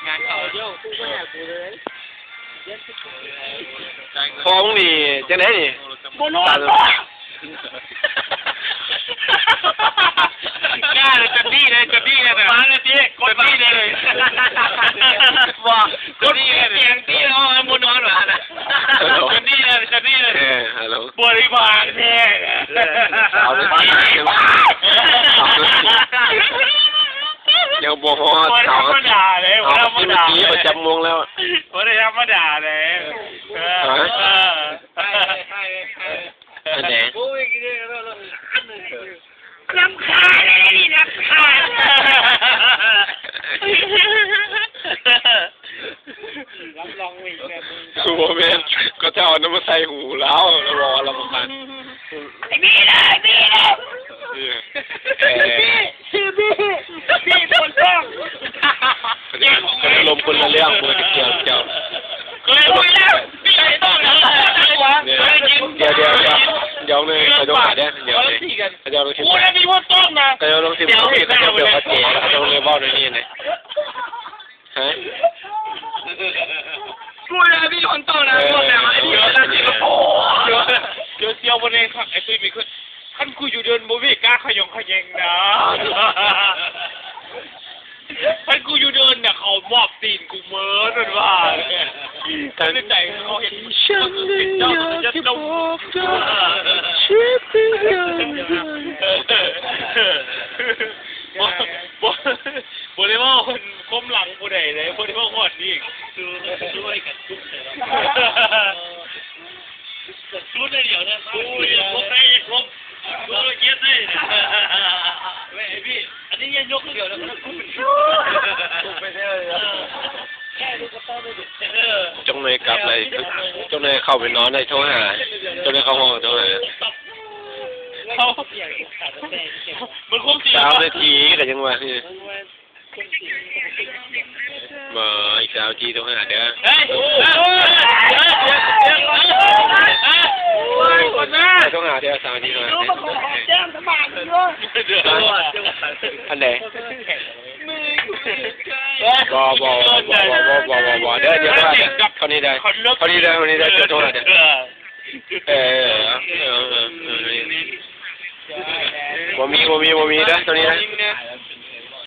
ງານເຂົາ ເຈົ້າຄືບໍ່ຫາກູເລີຍ. ພໍ່ມຶງນີ້ຈັ່ງໃດນີ້? ບໍ່ນອນ. ກ້າເລີຍ ຈົນນີ້ເລີຍ ຈົນນີ້ເລີຍນະ. ມາເລີຍຕິ ກົດນີ້ເລີຍ. ບໍ່ ກົດນີ້ເລີຍ ຕຽງຕິ ເອົາ ບໍ່ນອນວ່ານະ. ຈົນນີ້ເລີຍ ຈົນນີ້ເລີຍ. ເອີ ຮັລໂຫຼ ບໍລິບານແທ້ນະ. ເອົາເລີຍ ຍັງບໍ່ຮອດ ບໍ່ທຳມະດາເດ້ ບໍ່ທຳມະດາເດ້. ປະຈຳວົງແລ້ວ ບໍ່ໄດ້ທຳມະດາເດ້. ເອີ ຮະ? ເອີ ອັນໃດ? ລຳຄານເລີຍນີ້ ລຳຄານ. ຄືບໍ່ແມ່ນ ເຂົາເຈົ້າເອົານຳມາໃສ່ຫູລາວ ລາວເວົ້າວ່າລຳຄານ. ໄອ້ບີເດີ ບີເດີ ເອີ ຊື່ບີ ບີ ບີໂດນຕ້ອງ. ເຂົາເຈົ້າ ເຂົາເຈົ້າລົມຄົນລະເລື່ອງ ບໍ່ໄດ້ກ່ຽວເຈົ້າ. ເຄີຍຮູ້ແລ້ວ ມີໄດ້ຕ້ອງນະ. ດຽວ ດຽວ ດຽວ ດຽວໜຶ່ງ ຂ້ອຍໂທຫາເດີ ດຽວໜຶ່ງ ເຂົາເຈົ້າລົງທີມ ເຂົາເຈົ້າລົງທີມ ເຂົາເຈົ້າເວົ້າແນວນີ້ນະ. ຮະ? ກູລະມີຄົນຕ້ອງນະ ເອີ ພວກແບບວ່າ ດຽວ ດຽວ ດຽວ ດຽວ ບໍ່ແນ່ຄັກ ໄອ້ຕຸ້ຍມີຄົນ ຄັນກູຢູ່ເດີ່ນບໍ່ມີກາຂະຫຍອງຂະແຍງນະ. ຄັນກູຢູ່ເດີ່ນນະ ເຂົາມອບຕີນກູເໝິດ ເພິ່ນວ່າ. ໃນໃຈເຂົາເຫັນ ບໍ່ ບໍ່ ບໍ່ໄດ້ເວົ້າຄົມຫຼັງຜູ້ໃດເດ້ ບໍ່ໄດ້ເວົ້າຮອດນີ້. ຊຸດດຽວນະ ກູຢາກຄົບໃຜຢາກຄົບ ກູເກັບໃຫ້. ເວີຍ ໄອ້ພີ່ ອັນນີ້ຢ່າຍົກດຽວນະ ຈົງໜ່ອຍກັບໄດ້ ຈົງໜ່ອຍເຂົ້າໄປນອນໄດ້ ໂທຫາ ຈົງໜ່ອຍເຂົ້າຫ້ອງໂທຫາ. ມັນຄົງຊິ ຊາວນາທີກໍຍັງວ່າ ບໍ່ ອີກຊາວນາທີໂທຫາເດີ. ເຮີ້ຍ ໂທຫາເດີ ຊາວນາທີໂທຫາເດີ. ອັນໃດ? ບໍ່ ບໍ່ ບໍ່ ເດີ ດຽວ ເທົ່ານີ້ໄດ້ ເທົ່ານີ້ໄດ້ ເທົ່ານີ້ໄດ້ ໂທຫາເດີ. ເອີ ເອີ ເອີ ບໍ່ມີ ບໍ່ມີ ບໍ່ມີເດີ ໂຕນີ້ເດີ.